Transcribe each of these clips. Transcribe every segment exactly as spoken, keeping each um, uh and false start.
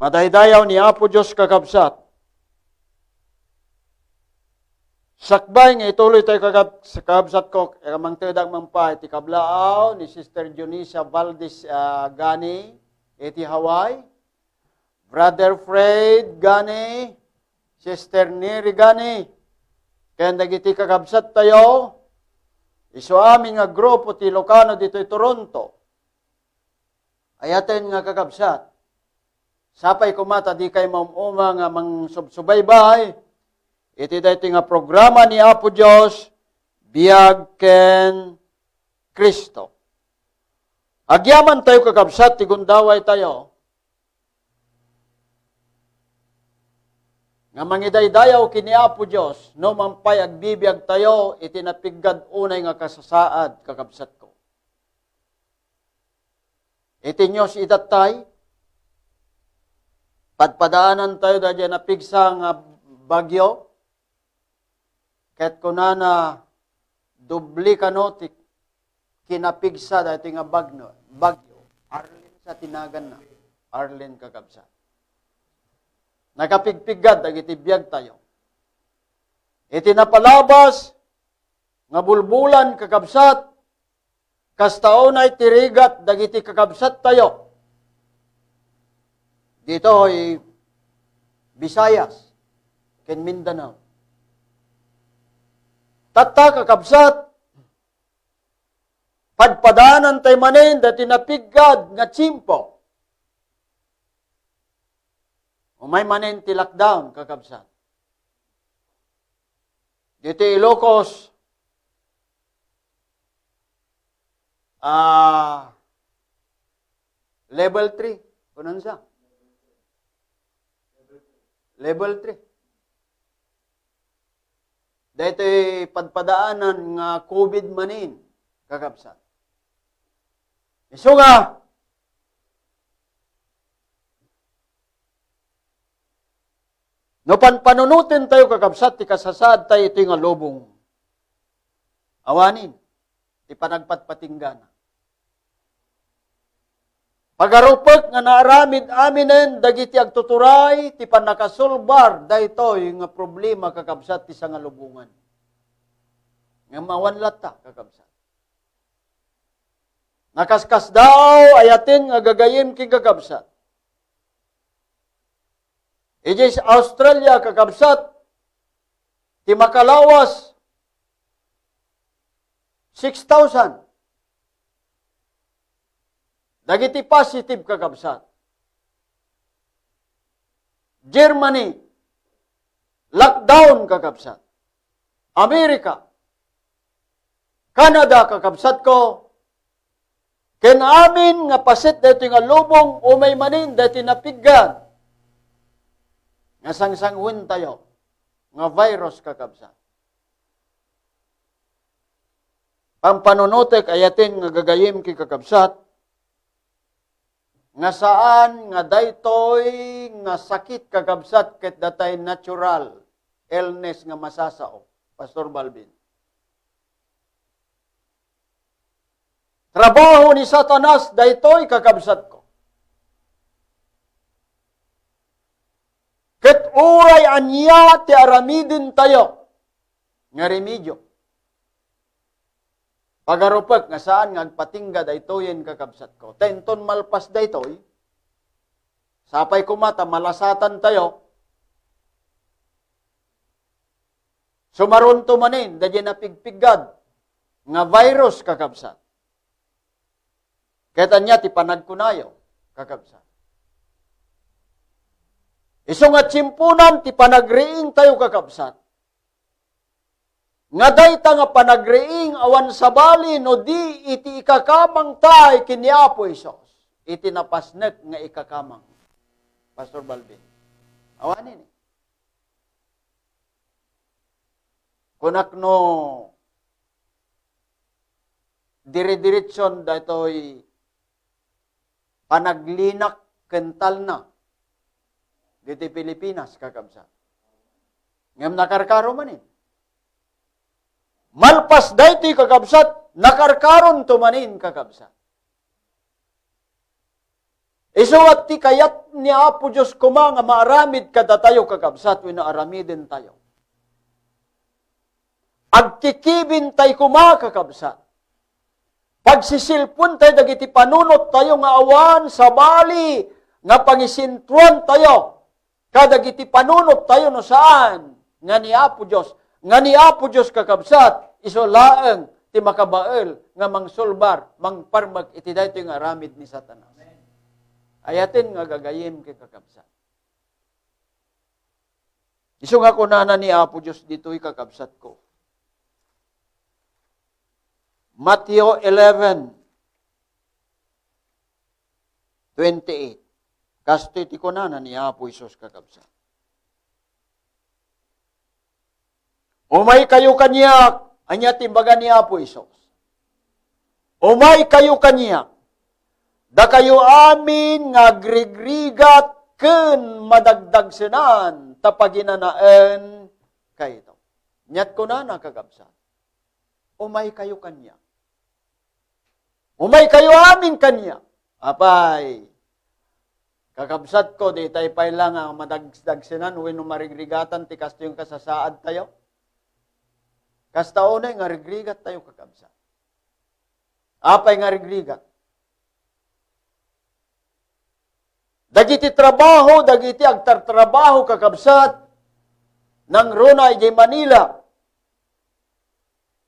Madaydayaw ni Apo Dios, kakabsat. Sakbay nga ituloy tayo, kakab-, kakabsat ko, eh, mangtedak man pay ti kablaaw ni Sister Dionisia Valdez, ah, Gani, iti Hawaii. Brother Fred Gani, Sister Neri Gani, ken dagiti kakabsat tayo, isu amin nga grupo ti Ilocano ditoy Toronto. Ayaten nga kakabsat, sapay koma ta dikay maum-uma nga mangsubsubaybay iti daytoy nga programa ni Apo Dios, Biag ken Cristo. Agyaman tayo, kakabsat, ti gundaway tayo nga mangidaydayaw ken ni Apo Dios, no man pay agbibiag tayo iti napiggad unay nga kasasaad, kakabsatko. Iti news idattay, padpadaanan tayo daydiay napigsa nga bagyo, ket kunana, doble kano ti kinapigsa daytoy nga bagno, bagyo. Arlene sa ti naganna. Arlene, kakabsat. Nakapigpiggad dagiti biag tayo. Iti napalabas nga bulbulan, kakabsat, kasta unay ti rigat dagiti kakabsat tayo ditoy Visayas ken Mindanao. Tatta, kakabsat, padpadaanan tayo manen dati napiggad nga tiempo. Umay manen ti lockdown, kakabsat. Ditoy Ilocos, ah, level three. Kunansa? Level three. Daytoy padpadaanan nga COVID manen, kakabsat. Isu nga, no panpanunoten tayo, kakabsat, ti kasasaad tayo iti nga lubong, awanen ti panagpatpatinggana. Pagarupek nga naaramid aminen dagiti agtuturay ti pannakasolbar daytoy nga problema, kakabsat, ti sangalubongan. Ngem awan latta, kakabsat. Nakaskasdaaw, ayaten nga gagayyem ken kakabsat. Idiay Australia, kakabsat, ti makalawas, six thousand. Dagiti positive, kakabsat. Germany, lockdown, kakabsat. America, Canada, kakabsatko, ken amin nga paset daytoy nga lubong, umay manen daytoy napiggad nga sangsanguentayo nga virus, kakabsat. Pampanunotek, ayaten nga gagayyem ken kakabsat, nga saan nga daytoy nga sakit, kakabsat, ket datay natural illness nga masasao, Pastor Balvin. Trabaho ni Satanas daytoy, kakabsatko. Ket uray ania ti aramidentayo nga remedio, pagarupek nga saan nga agpatingga daytoyen, kakabsatko. Ta inton malpas daytoy, sapay koma ta malasatantayo, sumaruento manen daydiay napigpiggad nga virus, kakabsat. Ket ania ti panagkunayo, kakabsat? Isu nga tiemponan ti panagriingtayo, kakabsat, nga dayta nga panagriing awan sabali no di iti ikakamangtay ken ni Apo Jesus iti napasnek nga ikakamang. Pastor Balvin, awanen. Kunak no dire-diretson daytoy panaglinak ken talna ditoy Pilipinas, kakabsat. Ngem nakarkaro manen. Malpas daytoy, kakabsat, nakarkaronto manen, kakabsat. Isu nga ti kayat ni Apo Dios koma nga maaramid kadatayo, kakabsat, wenno aramidentayo. Agkikibintay koma, kakabsat. Pagsisilpuentayo dagiti panunottayo nga awan sabali nga pangisentroantayo kadagiti panunottayo no saan nga ni Apo Dios, nga ni Apo Dios, kakabsat, isu laeng ti makabael nga mangsulbar, mangparmek iti daytoy nga aramid ni Satanas. Ayaten nga gagayem ken kakabsat. Isu nga kunana ni Apo Dios ditoy, kakabsatko. Mateo eleven twenty-eight. Kastoy ti kunana ni Apo Jesus, kakabsat. "Umaykayo kaniak." Ania ti imbaga ni Apo Jesus? "Umaykayo kaniak, dakayo amin nga agrigrigat ken madagdagsenan, ta paginanaen kayto." Ania ti kunana, kakabsat? "Umaykayo kaniak." Umaykayo amin kaniak. Apay, kakabsatko, di tay pay la nga madagdagsenan wenno marigrigatan ti kastoy nga kasasaadtayo. Kasta unay nga rigrigattayo, kakabsat. Apay nga rigrigat? Dagiti trabaho, dagiti agtartrabaho, kakabsat, nangruna idiay Manila,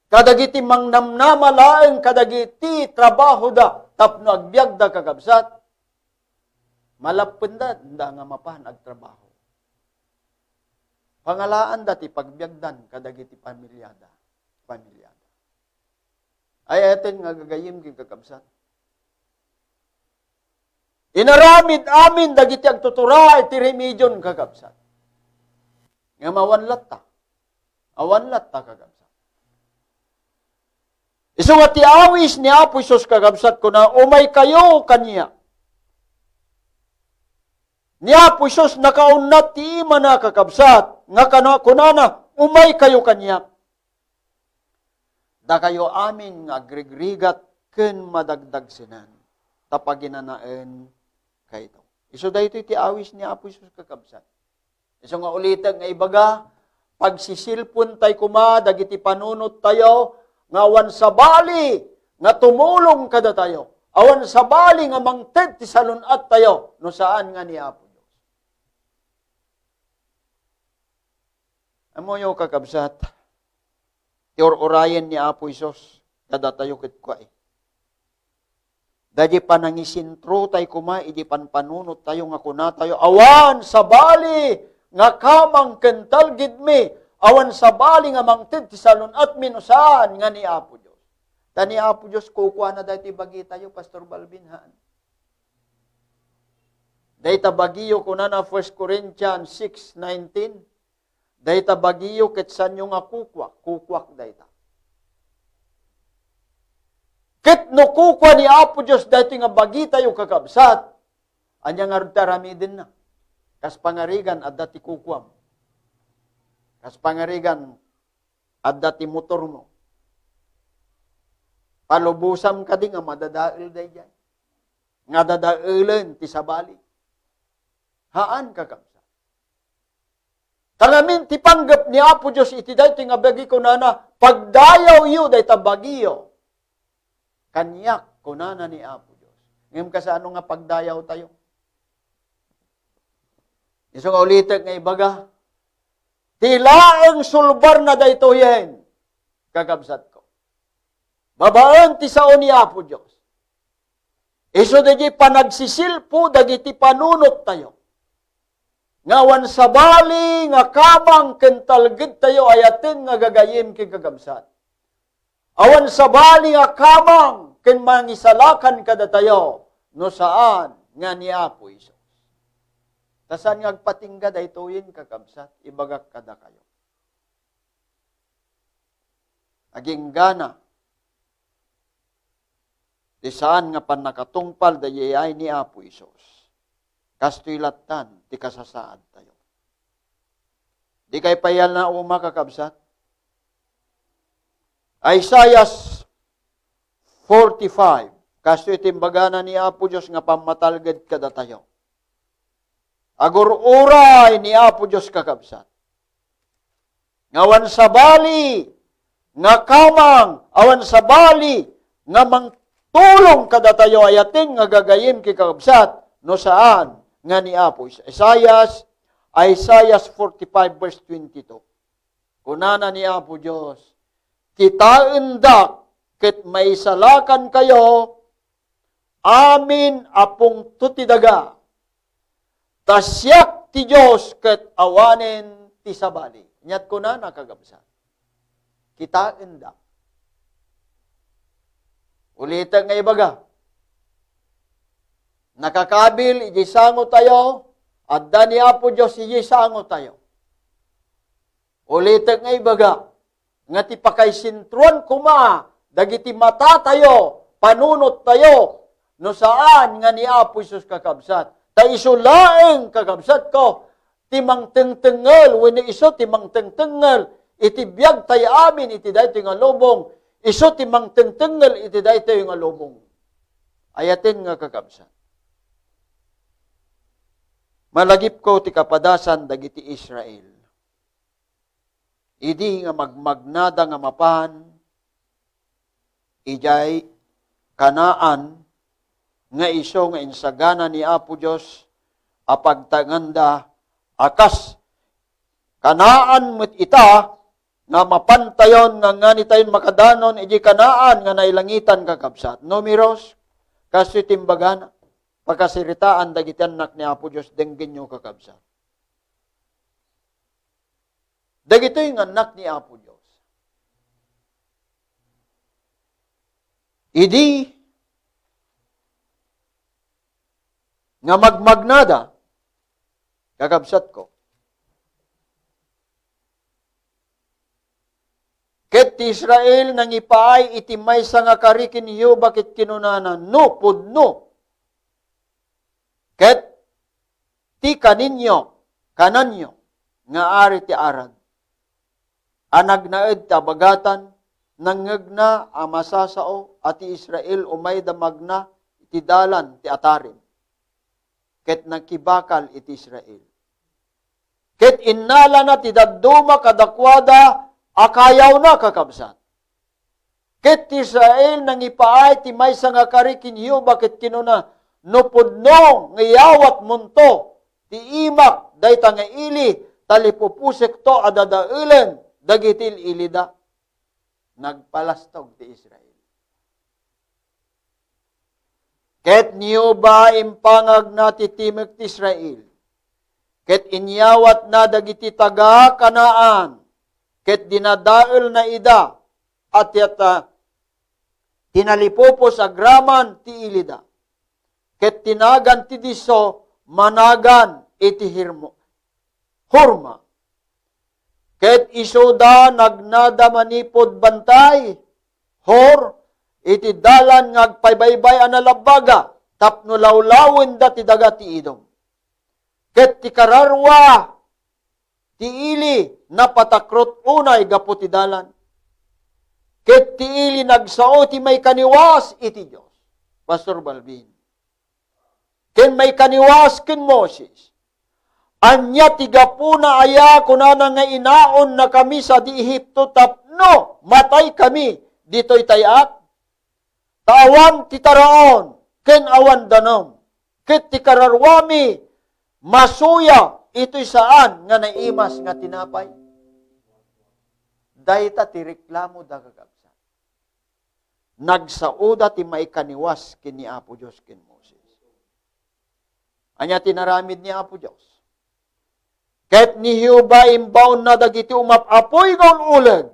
kadagiti mangnamnama laeng kadagiti trabahoda tapno agbiagda, kakabsat, malappenda, dida nga mapan agtrabaho. Pangalaanda ti pagbiagdan kadagiti pamiliada, pamiliada. Ay, ayaten nga gagayem ken kakabsat. Inaramid amin dagiti agtuturay ti remedion, kakabsat. Ngem awan latta. Awan latta, kakabsat. Isu nga ti awis ni Apo Jesus, kakabsat, kuna, "Umaykayo kaniak." Ni Apo Jesus, nakaunat ti imana, kakabsat, nga kana-, kunana, "Umaykayo kaniak, dakayo amin nga agrigrigat ken madagdagsenan, ta paginanaen kayto." Isu daytoy ti awis ni Apo Jesus, kakabsat. Isu nga ulitek nga ibaga, pagsisilpuentay koma dagiti panunottayo nga awan sabali nga tumulong kadatayo, awan sabali nga mangted ti salun-attayo no saan nga ni Apo Dios. Ammoyo, kakabsat, ti ur-urayen ni Apo Jesus kadatayo ket kua, eh. Daydi panangisentro tay koma idi panpanunot tayo nga kuna tayo, "Awan sabali nga kamang ken talgidmi, awan sabali nga mangted ti salun-atmi no saan nga ni Apo Dios." Ta ni Apo Dios kukuana daytoy bagi tayo, Pastor Balvin, haan. Dayta bagiyo, kunana, First Corinthians six nineteen, "Dayta bagiyo ket saanyo nga kukuak, kukuak dayta." Ket no kukua ni Apo Dios daytoy nga bagi tayo, kakabsat, ania ngarud ti aramidenna? Kas pangarigan, adda ti kukuam. Kas pangarigan, adda ti motormo. Palubosam kadi nga madadael daydiay? Nga dadaelen ti sabali? Haan, kakabsat. Ta ngamin ti panggep ni Apo Dios iti daytoy nga bagi, kunana, "Pagdayawyo dayta bagiyo kaniak," kunana ni Apo Dios. Ngem kasano nga pagdayaw tayo? Isu nga ulitek nga ibaga, ti laeng sulbarna daytoyen, kakabsatko. Babaen ti sao ni Apo Dios. Isu daydi panagsisilpo dagiti panunot tayo. Nga awan sabali nga kamang ken talged tayo, ayaten nga gagayem ken kakabsat. Awan sabali nga kamang ken mangisalakan kadatayo no saan nga ni Apo Jesus. Ta saan nga agpatingga daytoyen, kakabsat, ibagak kadakayo. Aginggana ti saan nga pannakatungpal daydiay ni Apo Jesus. Kastoy lattan ti kasasaad tayo. Dikay pay la nauma, kakabsat? Isaiah forty-five, Kastoy ti imbagana ni Apo Dios nga pammatalged kadatayo. Agur-uray ni Apo Dios, kakabsat, nga awan sabali nga kamang, awan sabali nga mangtulong kadatayo. Ayaten nga gagayyem, kakabsat, no saan nga ni Apo. Is-, Isaias, Isaias forty-five verse twenty-two. Kunana ni Apo Dios, "Kitaendak ket maisalakankayo amin a pungto ti daga, ta siak ti Dios ket awanen ti sabali." Aniat kunana, kakabsat? "Kitaendak." Ulitek nga ibaga, nakakabil iti sangotayo, adda ni Apo Dios iti sangotayo. Ulitek nga ibaga, nga ti pakaisentroan koma dagiti matatayo, panunottayo, no saan nga ni Apo Jesus, kakabsat. Ta isu laeng, kakabsatko, ti mangtengtengngel, wenno isu ti mangtengtengngel iti biagtay amin iti daytoy nga lubong, isu ti mangtengtengngel iti daytoy nga lubong. Ayaten nga, kakabsat, malagipko ti kapadasan dagiti Israel. Idi nga magmagnada nga mapan idiay Canaan, nga isu nga insagana ni Apo Dios a pagtanganda, a kas Canaan met ita nga mapantayon, nga nganitayon makadanon idiay Canaan nga nailangitan, kakabsat. Numeros, kastoy ti imbagana, pakasaritaan dagiti annak ni Apo Dios, denggenyo, kakabsat. Dagitoy nga annak ni Apo Dios, idi nga magmagnada, kakabsatko, ket ti Israel nangipaay iti maysa nga kari ken Jehovah ket kinunana, "No pudno ket ti kaninyo, kananyo nga ari ti Arad a nagnaed ti abagatan, nangngegna a masasao a ti Israel umayda magna iti dalan ti Atarim, ket nakibakal iti Israel. Ket innalana ti dadduma kadakuada a kayawna, kakabsat." Ket ti Israel nangipaay ti maysa nga kari ken Jehovah ket kinuna, "No pudno nga iyawatmonto ti imak dayta nga ili, ta lipuposekto a dadaelen dagiti il-ilida." Nagpalastog ti Israel. Ket ni Jehovah impangagna ti timek ti Israel, ket inyawatna dagiti taga-Canaan, ket dinadaelna ida, a ti, a ti nalipupos agraman ti ilida. Ket ti nagan ti disso managan iti Hirmo-, Horma. Ket isuda nagnada manipud bantay, Hor, iti dalan nga agpaybaybay a nalabbaga, tapno lawlawenda ti daga ti Edom. Ket ti kararua ti ili napatakrot unay gapu ti dalan. Ket ti ili nagsao ti maikaniwas iti Dios. Pastor Balbin. Ken maikaniwas ken Moses, "Ania ti gapuna aya kunana nga inaonnakami sadi Egipto tapno mataykami ditoy tay-ak? Ta awan ti taraon ken awan danum, ket ti kararuami masuya itoy saan nga naimas nga tinapay." Dayta ti reklamo da, kakabsat. Nagsaoda ti maikaniwas ken ni Apo Dios ken Moses. Ania ti inaramid ni Apo Dios? Ket ni Jehovah imbaonna dagiti umap-apuy nga ul-uleg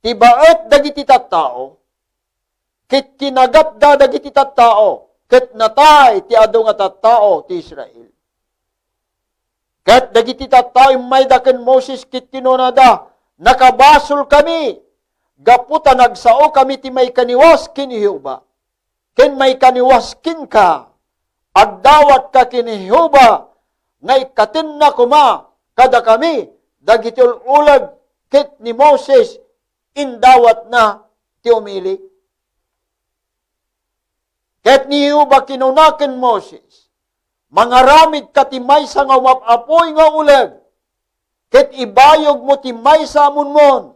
ti baet dagiti tattao, ket kinagatda dagiti tattao, ket natay ti adu nga tattao ti Israel. Ket dagiti tattao immayda ken Moses ket kinunada, "Nakabasolkami gapu ta nagsaokami ti maikaniwas ken Jehovah, ken maikaniwas kenka. Agdawatka ken Jehovah nga ikkatenna koma kadakami dagiti ul-uleg ket ni Moses indawatna ti umili." Ket ni Jehovah kinuna ken Moses, "Mangaramidka ti maysa nga umap-apuy nga uleg, ket ibayogmo ti maysa a munmon,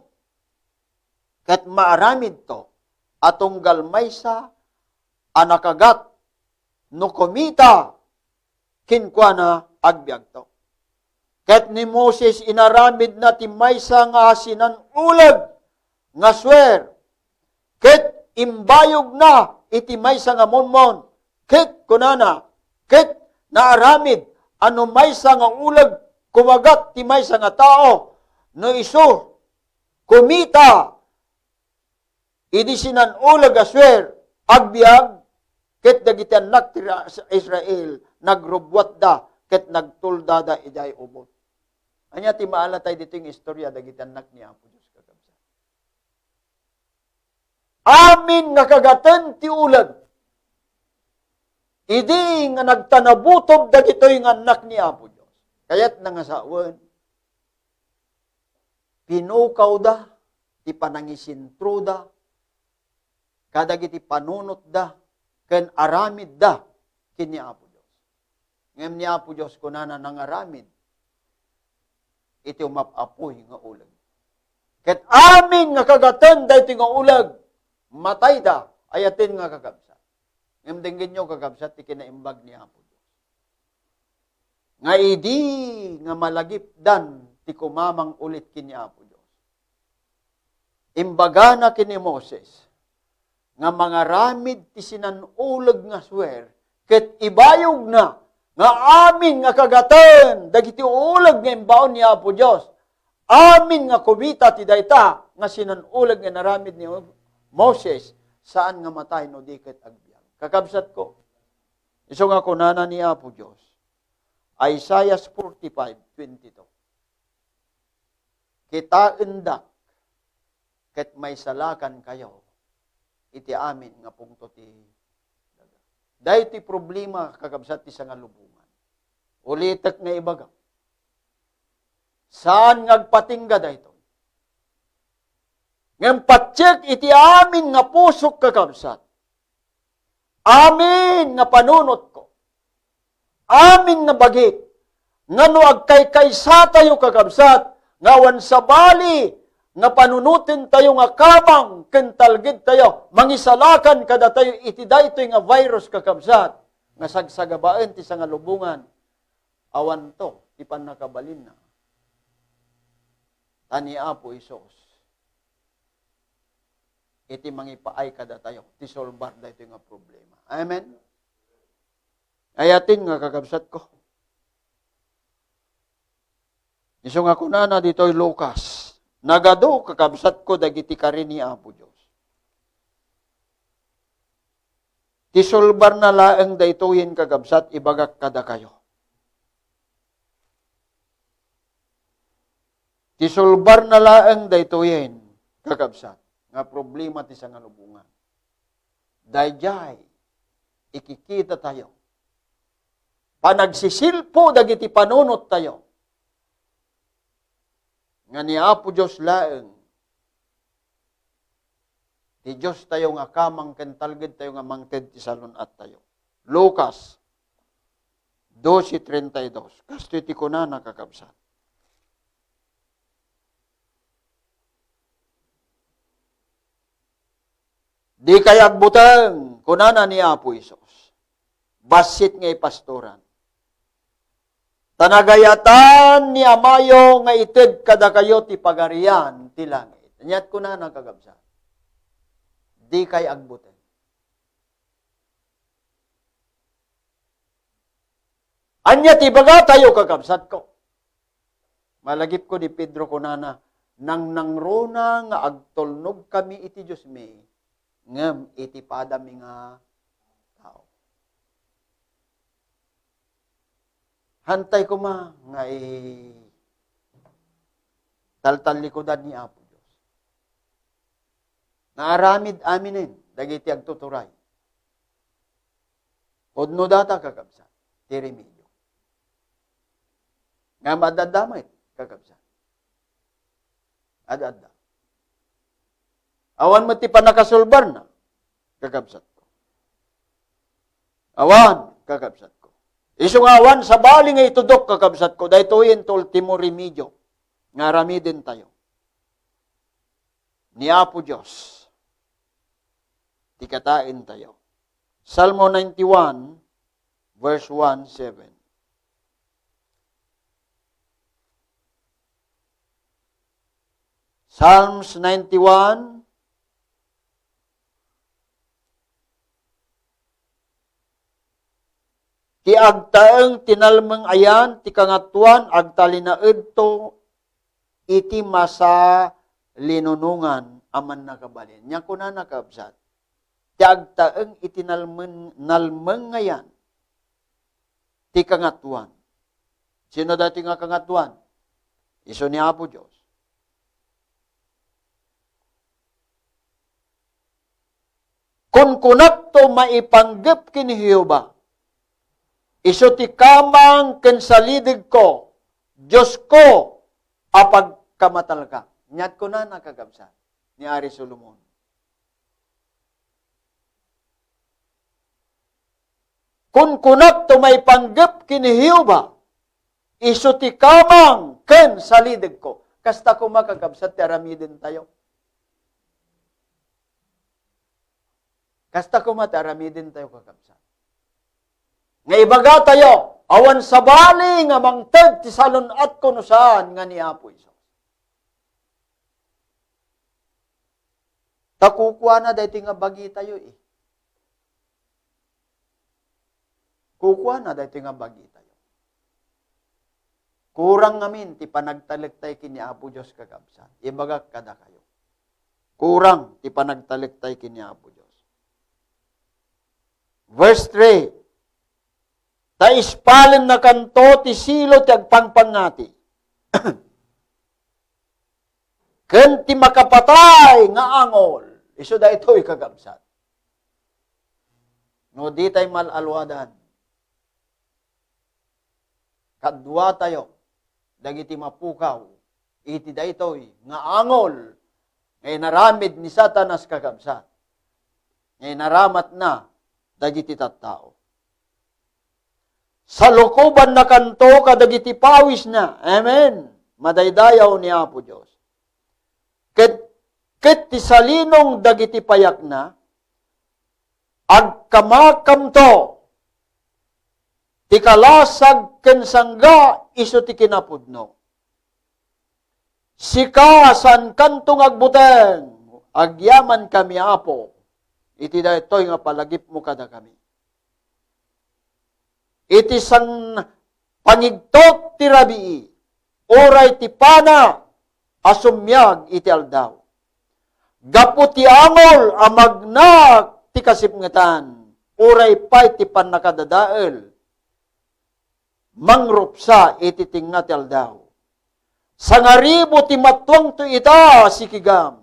ket maaramidto a tunggal maysa a nakagat no kumita kenkuana agbiagto." Ket ni Moses inaramidna ti maysa nga sinan-uleg nga suer, ket imbayogna iti maysa nga munmon, ket kunana, "Ket naaramid a no maysa nga uleg kumagat ti maysa nga tao, no isu kumita idi sinan-uleg a suer agbiag, ket dagiti annak ti Ra-, Israel nagrubbuatda ket nagtuldada idiay ubon." Ania ti maalatay ditoy nga istorya dagiti annak ni Apo Dios, kakabsat? Amin nga kagaten ti uleg. Idi nga nagtanabutob dagitoy nga annak ni Apo Dios, kayatna nga sawen, pinukawda ti panangisentroda kadagiti panunotda ken aramidda ken ni Apo Dios. Ngem ni Apo Dios kunana, nangaramid iti umap-apuy nga uleg. Ket amin nga kagaten daytoy nga uleg, matayda, ayaten nga kakabsat. Ngem denggenyo, kakabsat, ti kinaimbag ni Apo Dios. Nga idi nga malagipdan ti kumamang ulit ken ni Apo Dios, imbagana ken ni Moses nga mangaramid ti sinan-uleg nga suer, ket ibayogna nga amin nga kagaten dagiti uleg nga imbaon ni Apo Dios, amin nga kumita ti dayta nga sinan-uleg nga inaramid ni Moses, saan nga matay no di ket agbiag. Kakabsatko, isu nga kunana ni Apo Dios, Isaiah forty-five twenty-two, "Kitaendak ket maisalakankayo iti amin nga pungto ti daga." Daytoy problema, kakabsat, ti sangalubongan. Ulitek nga ibaga, saan nga agpatingga daytoy. Ngem patiek iti amin nga pusok, kakabsat. Amin nga panunotko, amin nga bagik, nga no agkaykaysatayo, kakabsat, nga awan sabali nga panunotentayo nga kamang ken talgedtayo, mangisalakan kadatayo iti daytoy nga virus, kakabsat, nga sagsagabaen ti sangalubongan, awanto ti pannakabalinna. Ta ni Apo Jesus iti mangipaay kadatayo ti solbar daytoy nga problema. Amen? Ayaten nga, kakabsatko. Isu nga kunana ditoy Lucas, nagadu, kakabsatko, dagiti kari ni Apo Dios. Ti solbarna laeng daytoyen, kakabsat, ibagak kadakayo. Ti solbarna laeng daytoyen, kakabsat, nga problema ti sangalubongan. Daydiay, ikikita tayo. Panagsisilpo dagiti panunot tayo. Nga ni Apo Dios laeng, ti Dios tayo nga kamang ken talged tayo nga mangted ti salun-at tayo. Lucas doce treinta y dos. Kastoy ti kunana, kakabsat. "Dikay agbuteng," kunana ni Apo Jesus. "Bassit nga ipastoran. Ta nagayatan ni Amayo nga ited kadakayo ti pagarian ti langit." Aniat kunana, kakabsat? "Dikay agbuteng." Ania ti ibagatayo, kakabsatko? Malagipko ni Pedro kunana, "Nangnangruna nga agtulnogkami iti Diosmi, ngem iti padami nga tao." Hantay koma nga i-, taltallikudan ni Apo Dios. Naaramid aminen dagiti agtuturay. Pudno data, kakabsat, ti remedio. Ngem adda met, kakabsat. Adda. Awan met ti pannakasolbarna, kakabsatko. Awan, kakabsatko. Isu nga awan sabali nga itudok, kakabsatko, daytoy ti ultimo remedio nga aramidentayo. Ni Apo Dios ti kataentayo. Salmo ninety-one, verse one, seven. Psalms ninety-one, ti agtaeng ti nalmengayan ti kangatoan, agtalinaedto iti masalinunongan a mannakabalin. Nia kunana, kabsat, ti agtaeng iti nalmen-, nalmengayan ti kangatoan. Sino daytoy nga kangatoan? Isu ni Apo Dios. Kunkunakto maipanggep ken Jehovah, isu ti kamang ken salidegko, Diosko a pagkamatalka. Nia kunana, kakabsat, ni Ari Solomon. Kunkunakto maipanggep ken Jehovah, isu ti kamang ken salidegko. Kasta koma, kakabsat, ti aramidentayo. Kasta koma ti aramidentayo, kakabsat. Nga ibagatayo, awan sabali nga mangted ti salun-atko no saan nga ni Apo Jesus. Ta kukuana daytoy nga bagitayo, eh. Kukuana daytoy nga bagitayo. Kurang ngamin ti panagtalektay ken ni Apo Dios, kakabsat. Ibagak kadakayo. Kurang ti panagtalektay ken ni Apo Dios. Verse three, ta ispalennakanto ti silo ti agpangpangngati. Ken ti makapatay nga angol. Isu daytoy, kakabsat. No ditay mal-alwadan, kaduatayo dagiti mapukaw iti daytoy nga angol nga inaramid ni Satanas, kakabsat, nga inaramatna dagiti tattao. Salukobannakanto kadagiti pawisna. Amen. Madaydayaw ni Apo Dios. Ket, ket ti salinong dagiti payakna, agkamakamto ti kalasag ken sangga isu ti kinapudno. Sika, saankanto nga agbuteng, agyamankami, Apo, iti daytoy nga palagipmo kadakami. Iti san-, pangigtot ti rabii, uray ti pana a sumiag iti aldaw. Gapu ti angol a magna ti kasipngetan, uray pay ti pannakadadael mangrupsa iti tengnga ti aldaw. Sangaribu ti mattuangto ita, sikigam,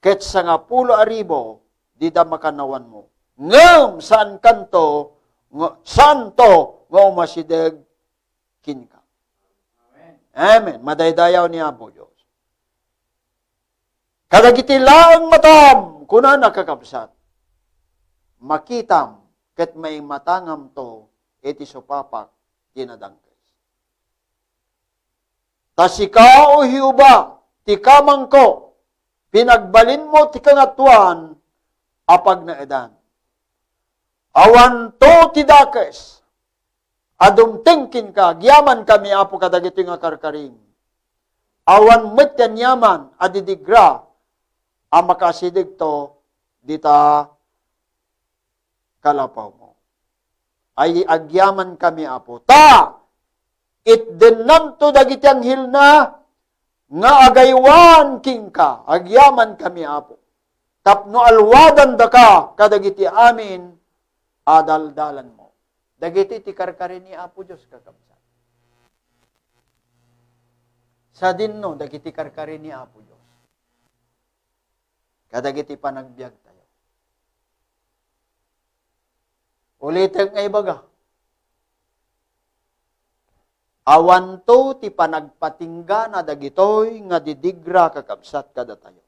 ket sangapulo a ribu dida makannawanmo. Ngem saankanto nga, saanto nga umasideg kenka. Amen. Madaydayaw ni Apo Dios. Kadagiti laeng matam, kunana, kakabsat, makitam ket maimatangamto iti supapak ti nadangkes. Ta sika, O Jehovah, ti kamangko, pinagbalinmo ti kangatoan a pagnaedan. Awanto ti dakes a dumteng kenka, agyamankami, Apo, kadagitoy nga karkarim. Awan met ti aniaman a didigra a makaasidegto dita kalapawmo. Ay, agyamankami, Apo. Ta itdennanto dagiti anghelna nga agaywan kenka, agyamankami, Apo, tapno alwadandaka kadagiti amin a daldalanmo. Dagiti ti karkari ni Apo Dios, kakabsat. Sadinno dagiti karkari ni Apo Dios kadagiti panagbiagtayo. Ulitek nga ibaga, awanto ti panagpatinggana dagitoy nga didigra, kakabsat, kadatayo.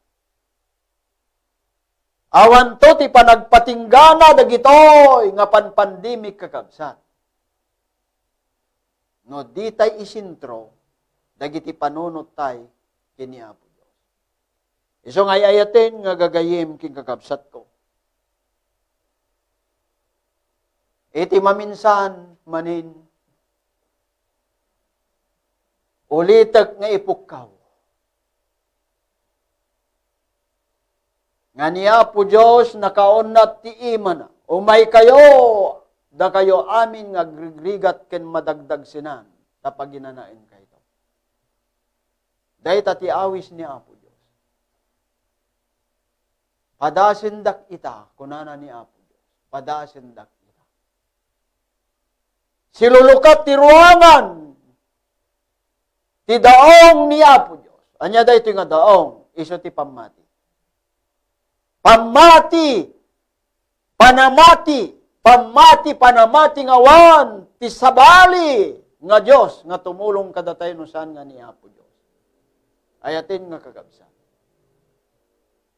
Awanto ti panagpatinggana dagitoy nga panpandemic, kakabsat, no ditay isentro dagiti panunottay ken ni Apo Dios. Isu nga ay-ayaten nga gagayyem ken kakabsatko, iti maminsan manen, ulitek nga ipukkaw nga ni Apo Dios nakaunat ti imana. Umaykayo, dakayo amin nga agrigrigat ken madagdagsenan, ta paginanaenkayto. Dayta ti awis ni Apo Dios. "Padasendak ita," kunana ni Apo Dios. "Padasendak ita." Silulukat ti ruangan ti daong ni Apo Dios. Ania daytoy nga daong? Isu ti pammati. Pammati, panamati, pammati, panamati nga awan ti sabali nga Dios nga tumulong kadatayo no saan nga ni Apo Dios. Ayaten nga kakabsat.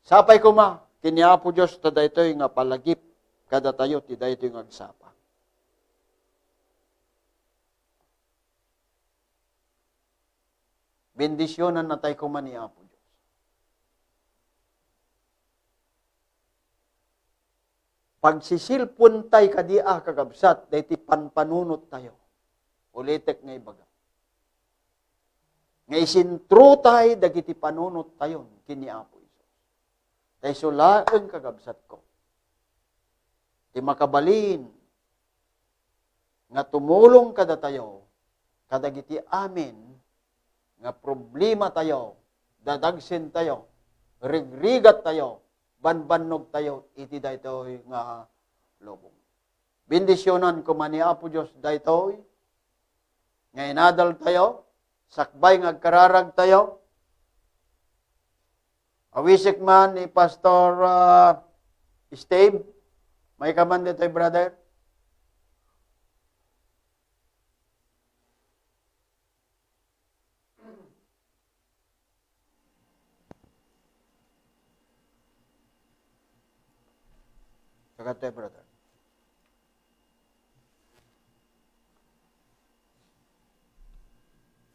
Sapay koma ken ni Apo Dios ta daytoy nga palagip kadatayo ti daytoy nga agsapa. Bendisyonannatay koma ni Apo Dios. Pagsisilpuentay kadi a kakabsat daytoy panpanunottayo. Ulitek nga ibaga, nga isentrotay dagiti panunottayon ken ni Apo Jesus. Ta isu laeng, kakabsatko, ti makabalin nga tumulong kadatayo, kadagiti amin nga problematayo, dadagsentayo, rigrigattayo, banbannogtayo iti daytoy nga lubong. Bendisionan koma ni Apo Dios daytoy nga inadaltayo, sakbay nga agkararagtayo. Awisek man ni Pastor, ah, Steve. Mayka man ditoy, brother. Kakatoy, brother.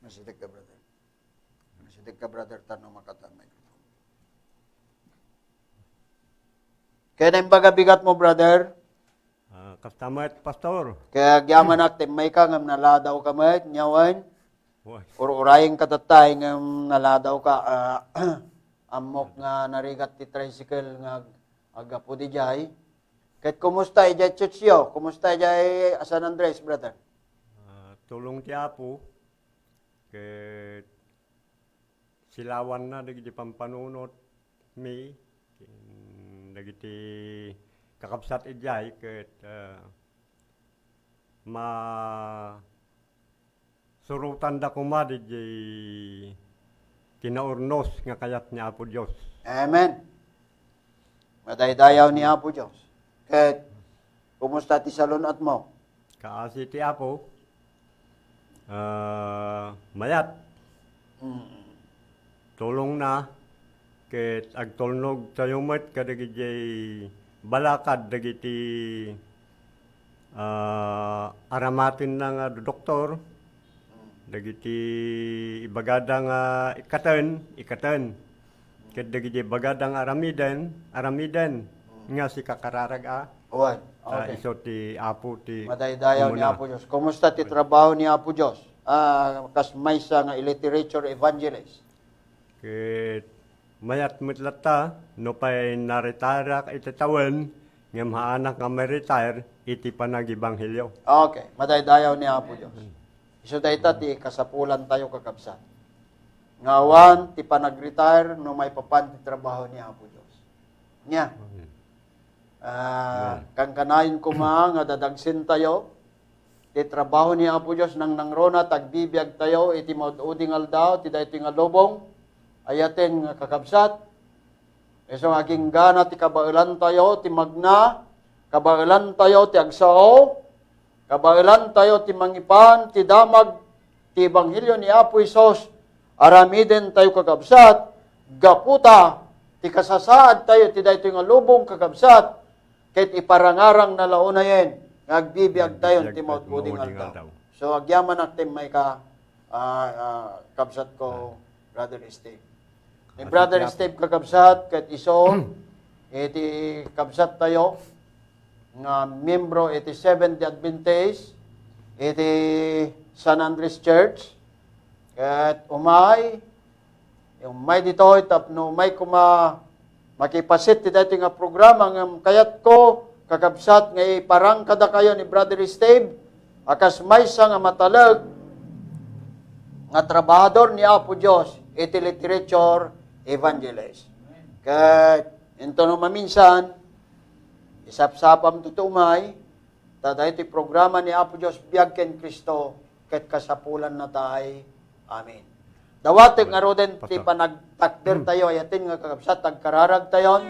Masitek ka, brother. Masitek ka, brother, tano makata microphone. Kaya na yung baga bigat mo, brother? Ah, kasta met, Pastor. Kaya agyamanak, timmay ka, ngem naladaw ka met, nyawen. Uray. Ur-urayeng ka tattay, ngem naladaw ka, ah, ammok nga narigat ti tricycle nga ag-, aggapu di jay. Ket kumusta idiay church yo? Kumusta idiay San Andres, brother? Ah, tulong ti Apo. Ket silawanna dagiti pampanunot mi, ken dagiti kakabsat idiay ket, ah, masurotanda koma diay kinaurnos nga kayat ni Apo Dios. Amen. Madaydayaw ni Apo Dios. Ket kumusta ti salun-atmo? Kaasi ti Apo. Ah, mayat. Mm. Tulongna, ket agtulnogtayo met kadagiti balakad dagiti, ah, aramatenna nga doktor, dagiti ibagada nga ikkaten, ikkaten. Ket dagiti ibagada nga aramiden, aramiden, nga sikakararag a. Wen, ah, okay. Isu ti Apo ti Madaydayaw ni umuna. Apo Dios. Kumusta ti trabaho ni Apo Dios? Ah, kas maysa nga literature evangelist. Ket mayat met latta, nupay naretireak iti tawen, ngem haanak nga ma-retire iti panagibanghelio. Okay, madaydayaw ni Apo Dios. Isu dayta ti kasapulantayo, kakabsat. Nga awan ti panag-retire no maipapan ti trabaho ni Apo Dios. Nia? Amen. Ah, amen. Kankanayon koma nga dadagsentayo ti trabaho ni Apo Dios, nangnangruna ta agbibiagtayo iti maud-udi nga aldaw ti daytoy nga lubong. Ayaten nga kakabsat, isu nga aginggana ti kabaelantayo ti magna, kabaelantayo ti agsao, kabaelantayo ti mangipan ti damag ti ebanghelio ni Apo Jesus, aramidentayo, kakabsat, gapu ta ti kasasaadtayo ti daytoy nga lubong, kakabsat, ket iparangarangna la unayen nga agbibiagtayon ti maudmod nga aldaw. So, agyamanak ti mayka, ah, ah, kabsat ko, Brother Steve. Ni Brother Steve, kakabsat, ket isu, iti kabsat tayo, nga miyembro iti Seventh-day Adventist, iti San Andres Church, ket umay, umay ditoy tapno umay koma makipaset ti daytoy nga programa ngem kayatko, kakabsat, nga iparang kadakayo ni Brother Steve a kas maysa nga matalek nga trabahador ni Apo Dios iti literature evangelist. Ket intono maminsan, isapsapamto ti umay, ta daytoy programa ni Apo Dios, Biag ken Cristo, ket kasapulanna tay. Amen. Dawatek ngaruden ti panagtakder tayo, ayaten nga kakabsat, agkararag tayon.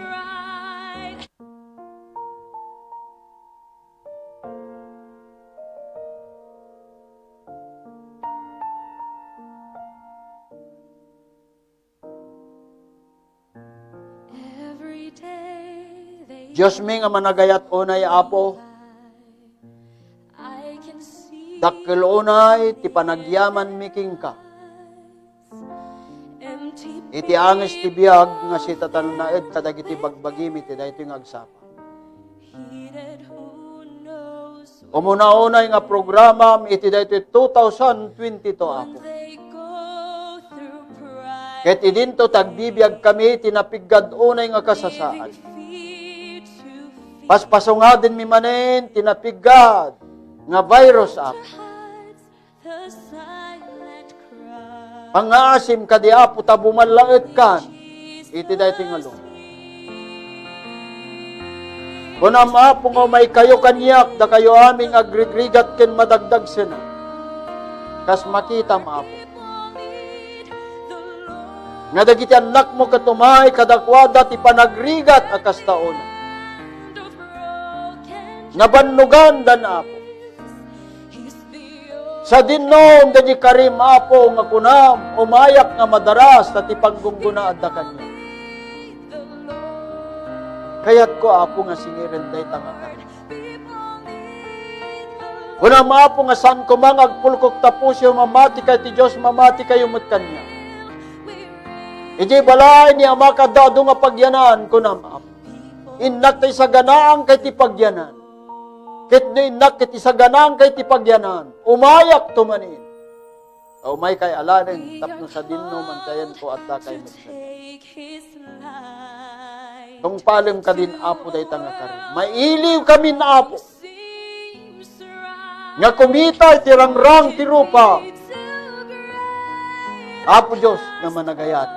Dios mi nga managayat unay, Apo. Dakkel unay ti panagyamanmi kenka. Iti anges ti biag nga sitatalnaed kadagiti bagbagimi ti daytoy nga agsapa. Umuna unay nga programam iti daytoy two thousand twenty-two, Apo. Ket idinto ti agbibiag kami ti napiggad unay nga kasasaad. Paspasungadenmi manen ti napiggad nga virus, Apo. Pangngaasim kadi, Apo, ta bumallaetkan iti daytoy nga lubong. Kunam, Apo, nga umaykayo kaniak, dakayo amin nga agrigrigat ken madagdagsena. Kas makitam, Apo, nga dagiti annakmo ket umay kadakuada ti panagrigat a kasta unay. Nabannogandan, Apo. Sadinnom dagiti karim, Apo, nga kunam, umayak nga madaras ta ti panggunggonaadda kaniak. Kayatko, Apo, nga singiren dayta nga karim. Kunam, Apo, nga saan koma nga agpulkok ta pusio, mamati kay ti Dios, mamati kayo met kaniak. Idiay balay ni Amak adda adu nga pagyanan, kunam, Apo. Innak ta isaganaanka iti pagyanan. Ket no innak ket isaganaanka iti pagyanan, umayakto manen. Ta umaykay alaen tapno sadinnom ti ayanko, addakay met sadiay. Tungpalem kadin, Apo, dayta nga karim. Mailiwkamin, Apo, nga kumita iti rangrang ti rupa. Apo Dios nga managayat,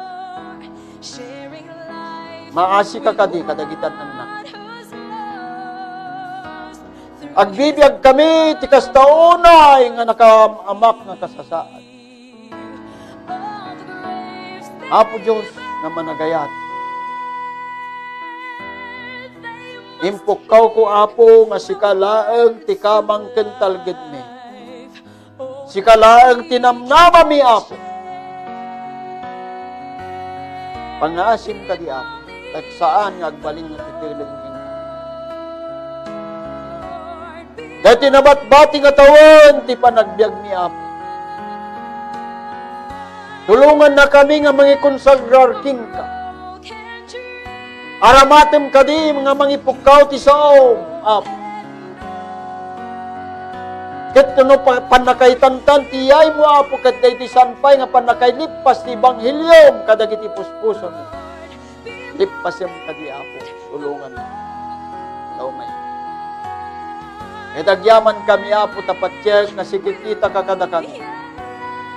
maasika kadi kadagiti annak. Agbibiag kami ti kasta unay nga nakaam-amak nga kasasaad. Apo Dios nga managayat, impukkawko, Apo, nga sika laeng ti kamang ken talgedmi. Sika laeng ti namnamami, Apo. Pangngaasim kadi, Apo, ta saan nga agbalin nga titeleng kenka. Daytoy nabatbati nga tawen ti panagbiagmi, Apo. Tulongannakami nga mangikonsagrar kenka. Aramatem kadi nga mangipukkaw ti saom, Apo. Ket no pa-, pannakaitantan ti yaymo, Apo, ket daydi saan pay nga pannakailippas ti ebangheliom kadagiti puspusomi. Lippasem kadi, Apo, tulonganmi. Laumay. Ket agyamankami, Apo, ta patiek nga sikikitaka kadakami.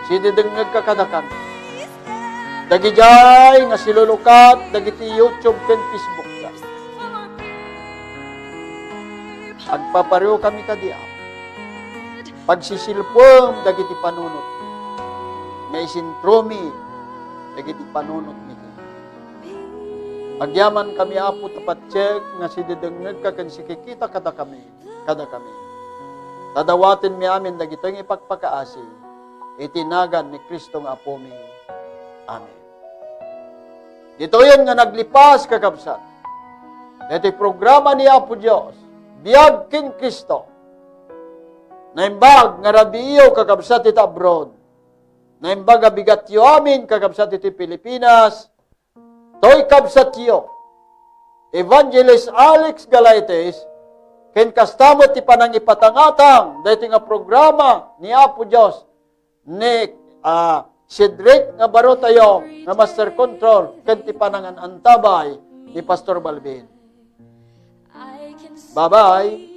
Sididengngegka kadakami. Dagidiay nga silulukat dagiti YouTube ken Facebook da. Agpapariokami kadi, Apo. Pagsisilpuem dagiti panunotmi. Nga isentromi dagiti panunotmi. Agyamankami, Apo, ta patiek nga sididengngegka ken sikikita kadakami, kadakami. Ta dawatenmi amin dagitoy nga ipakpakaasi iti nagan ni Cristo nga Apomi. Amen. Ditoyen nga naglipas, kakabsat, daytoy programa ni Apo Dios, Biag ken Cristo. Naimbag nga rabiiyo, kakabsat, iti abroad. Naimbag a bigatyo amin, kakabsat, iti Pilipinas. Toy kabsatyo, Evangelist Alex Galaites, ken kasta met ti panangipatangatang daytoy nga programa ni Apo Dios, ni, ah, Cedric nga baro tayo nga master control, ken ti panangan-antabay ni Pastor Balbin. Bye-bye.